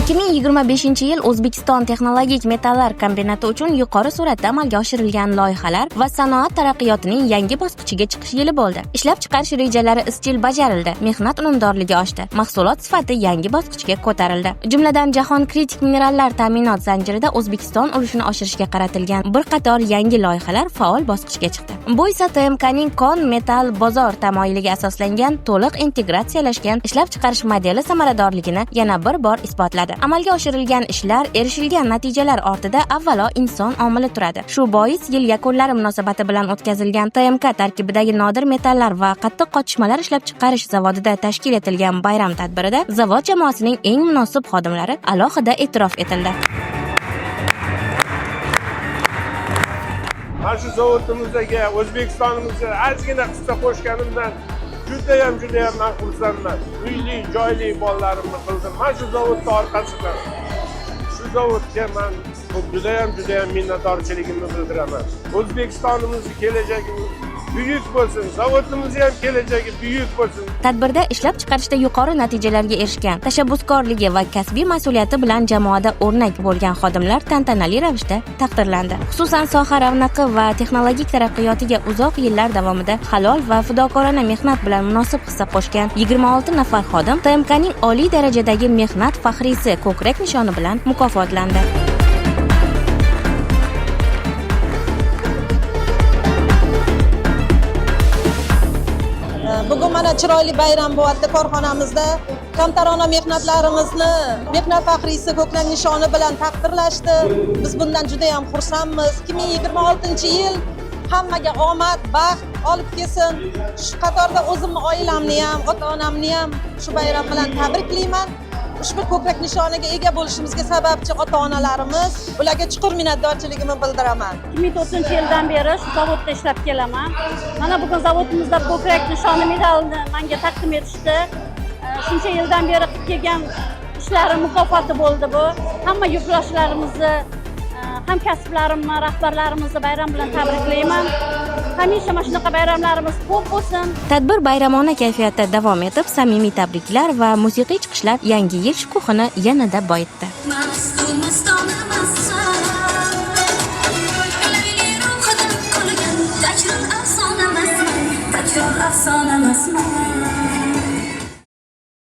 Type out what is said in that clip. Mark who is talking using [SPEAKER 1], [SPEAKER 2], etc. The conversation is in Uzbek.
[SPEAKER 1] 2025-yil O'zbekiston texnologik metallar kombinati uchun yuqori sur'atda amalga oshirilgan loyihalar va sanoat taraqqiyotining yangi bosqichiga chiqish yili bo'ldi. Ishlab chiqarish rejalari izchil bajarildi, mehnat unumdorligi oshdi, mahsulot sifati yangi bosqichga ko'tarildi. Jumladan, jahon kritik minerallar ta'minot zanjirida O'zbekiston ulushini oshirishga qaratilgan bir qator yangi loyihalar faol bosqichga chiqdi. Bu esa TMKning kon metal bozor tamoyiliga asoslangan to'liq integratsiyalashgan ishlab chiqarish modeli samaradorligini yana bir bor isbotladi. Amalga oshirilgan ishlar, erishilgan natijalar ortida avvalo inson omili turadi. Shu bois yil yakunlari munosabati bilan o'tkazilgan TMK tarkibidagi nodir metallar va qattiq qotishmalar ishlab chiqarish zavodida tashkil etilgan bayram tadbirida zavod jamoasining eng munosib xodimlari alohida e'tirof etildi.
[SPEAKER 2] Mana shu zavodimizga, O'zbekistonimizga ozgina hissa qo'shganimdan judayam man xursandman. Uyli, joyli bolalarimni qildim. Mana shu zavodni orqasidan. Shu zavodga man judayam minnatdorchiligimni bildiraman. O'zbekistonimizni kelajagi buyuk bo'lsin, zavodimizni ham kelajagi buyuk bo'lsin.
[SPEAKER 1] Tadbirda ishlab chiqarishda yuqori natijalarga erishgan, tashabbuskorligi va kasbiy mas'uliyati bilan jamoada o'rnak bo'lgan xodimlar tantanali ravishda taqdirlandi. Xususan, soha ravnaqi va texnologik taraqqiyotiga uzoq yillar davomida halol va fidokorona mehnat bilan munosib hissa qo'shgan 26 nafar xodim TMKning oliy darajadagi mehnat faxriysi ko'krak nishoni bilan mukofotlandi.
[SPEAKER 3] Bugun mana chiroyli bayram bo'lyapti korxonamizda. Kamtarona mehnatlarimizni mehnat faxriysi ko'krak nishoni bilan taqdirlashdi. Biz bundan juda ham xursandmiz. 2026-yil hammaga omad, baxt olib kelsin. Shu qatorda o'zimni oilamni ham, ota-onamni ham shu bayram bilan tabriklayman. Ushbu ko'krak nishoniga ega bo'lishimizga sababchi ota-onalarimiz, ularga chuqur minnatdorchiligimni bildiraman.
[SPEAKER 4] 2004-yildan beri shu zavodda ishlab kelaman. Mana bugun zavodimizda ko'krak nishoni medalini menga taqdim etishdi. Shuncha yildan beri qilib kelgan ishlarim mukofoti bo'ldi bu. Hamma yurtdoshlarimizni, hamkasblarimni, rahbarlarimizni bayram bilan tabriklayman. Hamisha mana shunaqa bayramlarimiz ko'p bo'lsin.
[SPEAKER 1] Tadbir bayramona kayfiyatda davom etib, samimiy tabriklar va musiqiy chiqishlar yangi yil shukuhini yanada boyitdi.
[SPEAKER 5] Mastu mastona massan, Layli ruhidan qolgan takror afsonamasman, takror afsonamasman.